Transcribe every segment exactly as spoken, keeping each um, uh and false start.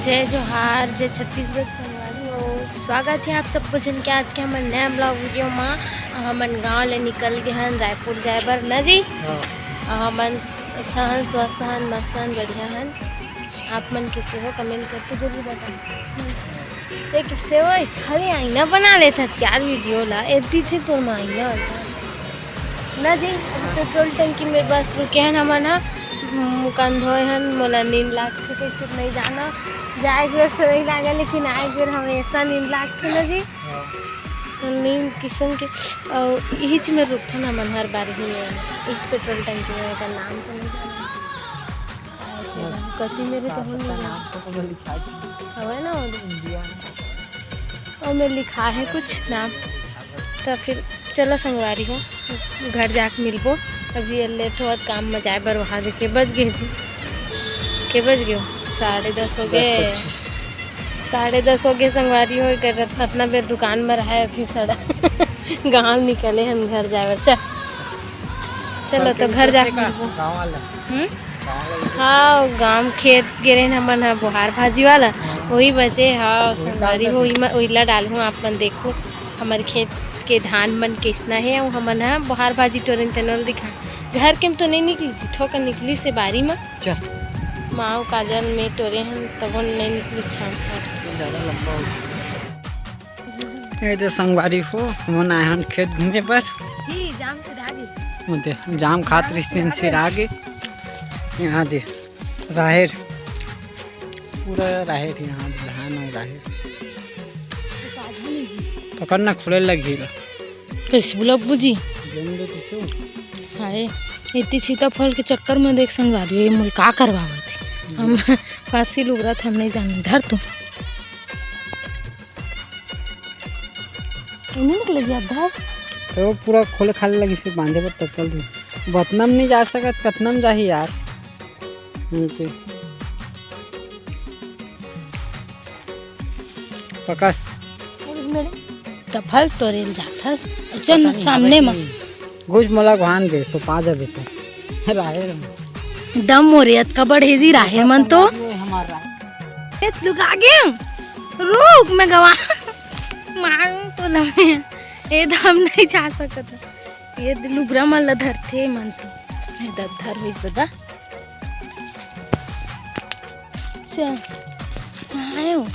जय जोहार, जय छत्तीसगढ़ संगवारी हो। स्वागत है आप सबको झन के आज के हमर नया ब्लॉग वीडियो मा। अब हमन गांव ले निकल गए हन रायपुर जाए बर, ना जी? हाँ। अब हमन अच्छा हन, स्वस्थ हन, मस्त हन, बढ़िया हन। आप मन कैसे हो, कमेंट करके जरूर बताओ। देख, सेवई खाली आईना बना लेत हस यार वीडियो ला, एती थे तोर मा आईना वाला। ना जी, अभी पेट्रोल टंकी मेर बस रुके हन हमन ह, मुंह कान धोए हन, मोला नींद लागथे, कइसे नहीं जाना, जाए के बेर सेवई लागे, लेकिन आए के बेर हमेशा नींद लागथे ना जी। हाँ। तो नींद किसम के, अउ इहिच में रुकथन हमन हर बार ही, इस पेट्रोल टंकी में, एकर नाम तो नहीं जाना। कति मेरे तो का हो पता नहीं। नाम तो ओमे लिखा है। हवे ना, वो इंडिया में। ओमे लिखा है कुछ नाम। तो फिर चलो संगवारी हो, घर जाके मिलबो। अभी ये लेट होत काम में जाए बर, वहाँ के बज गए जी, के बज गए, साढ़े दस हो गए। दस पच्चीस। साढ़े दस हो गए संगवारी हो, कर अतना बेर दुकान में रहा है, फिर सड़ा गांव निकले हम घर जाए बर। चल, चलो तो घर जाके मिलबो। गाँव वाला। हम्म? गाँव वाला। हाँ, गांव खेत गे रहेन हमन ह, बोहार भाजी वाला, हाँ। वही बचे। हाँ, वही संगवारी हो, वही म-, वही ला डालहूँ, आप मन देखो हमर खेत के धान मन किसना है, अउ हमन ह बोहार भाजी टोरेन तेनोल दिखा। घर के म तो नहीं निकली, ठोकर निकली से बारी म। चल। माँ काजल में टोरे हन, तबो नहीं निकली छान छान। ज़्यादा लंबा हो गया। ये दे संगवारी हो, हमन आए हन खेत घूमे बर। ही, जाम से धागे। वो दे, जाम खात जाम से रिश्ते धागे। सिर आगे। यहाँ दे, राहेर। पूरा राहेर यहाँ दे, धान और राहेर। पकड़ ना, खुले लगी ला। कैसे बोला बूजी? जम दे किसो। हाय, इतनी सीताफल के चक्कर में देख संगवारी, ये मोल का करवावत है? हम फांसी लुगरा था, हम नहीं जान, धर तू। नहीं निकले जी, आप धर। तो पूरा खोले खाले लगी, फिर बांधे बर तत्काल दे। बतनम नहीं जा सकत, कतनम जाही यार। हम्म, ठीक। पकड़। तो फल तोरेल जात हस। चल पता नहीं, सामने हवे में। कि नहीं। गुज मोला गुहान दे, तो पा जाबे तो। राहेर में। दम मोरे अतका बढ़े जी राहेर मन तो। ये हमार राहेर। ए, लुका गे। रुक, मैं गवा। मांग तो लमे। ए दम नहीं जा सकत। ये लुगरा मन ला धरथे मन तो। ये दद्दर होइस दादा। चल, कहाँ है वो?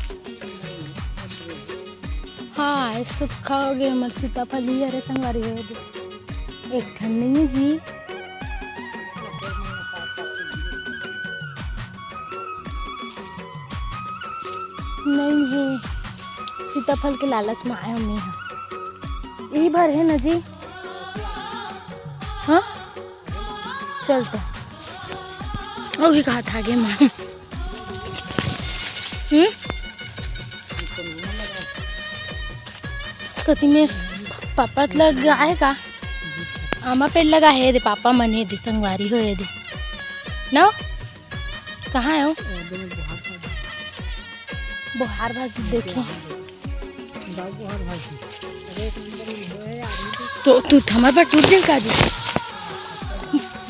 हाँ, ये सुक्खा हो गया हमर सीताफल ही। अरे संगवारी हो गया। एक ठन नहीं है जी। नहीं है। सीताफल के लालच में आए हमने यहाँ। यही भर है ना जी? हाँ? चल तो। ओ भी कहा था गे माँ। हम्म? कति में पापा लग आए का? आमा पेड़ लगा है दे, पापा मन है दे, संगवारी हो है दे। ना? कहाँ है वो? बोहार भाजी देखे। तो तू थमा पर टूट जाए का जी?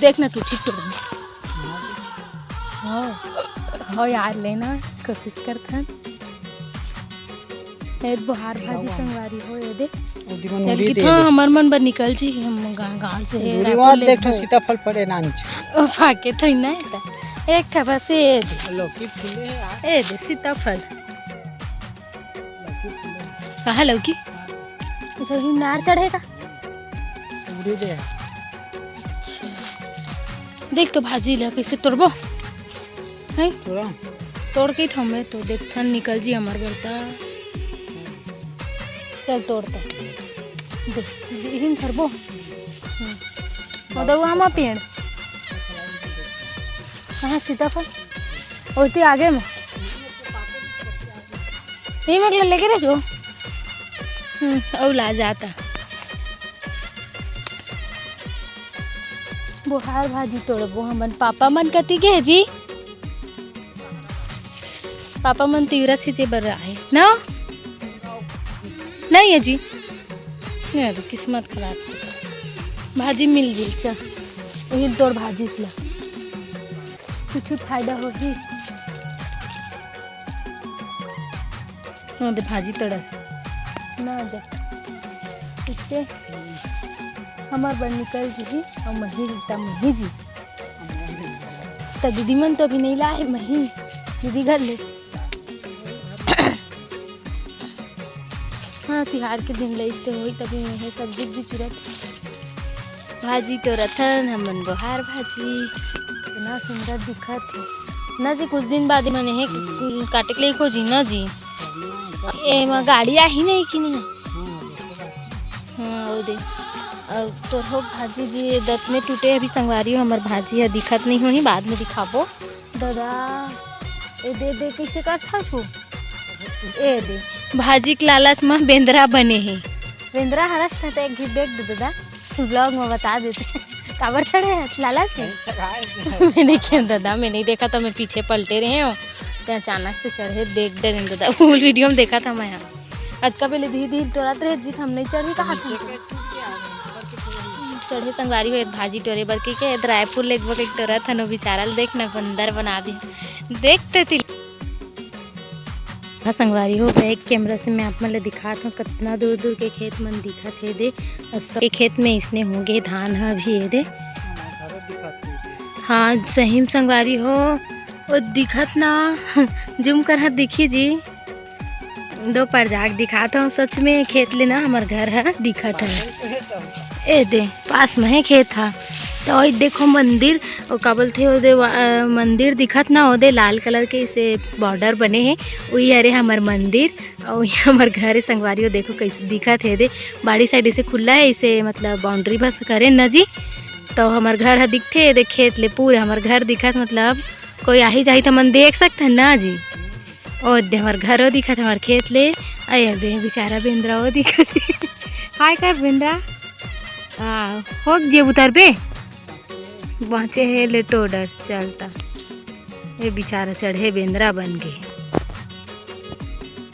देख ना, टूट ही टूट। हाँ, हाँ यार, लेना कोशिश करथन। ए बोहार भाजी संगवारी हो, ये दे। ओ दीवन एक उड़ी दे गिठा दे। हमर मन बर निकल जी, हम गा-, गाँव से है, उड़ी रायपुर वाला ले देख ठो दो। सीताफल पड़े नान छ। ओ फाके थई ना है ता। एक ठा बस ये दे। लौकी फूले है यार। ए दे सीताफल। लौकी फूले है। कहाँ लौकी? हाँ। अच्छा, ये नार चढ़े का? उड़ी दे। अच्छा। देख तो भाजी ला कैसे तोड़बो। हैं? तोड़ा। तोड़ के ही थमे तो देखथन निकल जी हमर बर ता। चल तोड़ तो। देख, इहिन धरबो। हम्म। ओ दउआ मा पेड़। कहाँ सीताफल? ओती आगे में। ये मगला लेके रह जो। हम्म, औ ला जाता। बोहार भाजी तोड़बो हमन। पापा मन कति गे हे जी? पापा मन तिवरा छींचे बर आए न? नहीं है जी। नहीं, अभी किस्मत खराब से। भाजी मिल गई, चल। वही तोड़ भाजी से ला। कुछ फायदा होही। हाँ, दे भाजी तड़त। ना दे। इससे हमार बर निकल जी, और मही जी, ता मही जी। त दीदी मन तो अभी नहीं लाए, मही दीदी घर ले। हाँ, तिहार के दिन लइस ते होही, तभी मैं सब्जी भी चुरत। भाजी टोरथन हमन, बोहार भाजी। इतना सुंदर दिखत हे ना जी। कुछ दिन बाद मन हे काटे के लिए खोजी ना जी। एमा गाड़ी आही नहीं कि नहीं? हाँ, वो दे। अब तोर हो भाजी जी, दत में टूटे अभी संगवारी हो, हमर भाजी ह दिखत नहीं होही, बाद में दिखाबो। दादा, ए दे दे, कैसे करथस तू? ए दे, भाजी के लालच म बेंदरा बने हे। बेंदरा हरस न त एक घी देख दे दादा, vlog में बता देते। काबर चढ़े हे लालच में? मैं नहीं किया दादा, मैं नहीं देखा था, मैं पीछे पलटे रहे हूँ, तो अचानक से चढ़े, देख डरे दादा। Full video में देखा था मैं यहाँ। अतका पहले धीरे धीरे टोरत रहे जी, हम नहीं चढ़ी कहा था। चढ़े संगवारी हो, भाजी टोरे बर के, के रायपुर ले एक टोरत हन, वो बेचारा ल देख न बंदर बना दी। देख ते तिल। हाँ संगवारी हो, back camera से मैं आप मन ल दिखात हूँ, कितना दूर दूर के खेत मन दिखत हे दे। और सब के खेत में इसने होंगे धान ह भी हे दे। हाँ सही में संगवारी हो, वो दिखत ना। Zoom कर ह दिखी जी। दो पर जाके दिखात हूँ, सच में खेत ले ना हमर घर ह दिखत हे। ए दे, पास में हे खेत ह। तो ओई देखो मंदिर, ओ का बोलथे, ओ दे वा-, अ, मंदिर दिखत ना, ओ दे लाल colour के इसे border बने हे, उही हरे हमर मंदिर। अउ ये हमर घर हे संगवारी हो, देखो कैसे दिखत हे दे, बाड़ी side इसे खुला हे, इसे मतलब boundary बस करे न जी, तो हमर घर ह दिखथे, ए दे खेत ले पूरे हमर घर दिखत, मतलब कोई आही जाही त मन देख सकथन ना जी। ओ दे हमर घरो दिखत, हमर खेत ले। अये दे बेचारा बेंदरा ओ दिखत। हाय कर बेंदरा। हाँ, हो जे उतरबे। बाँचे हे ले टोडर चलता। ये बेचारा चढ़े बेंदरा बन गे।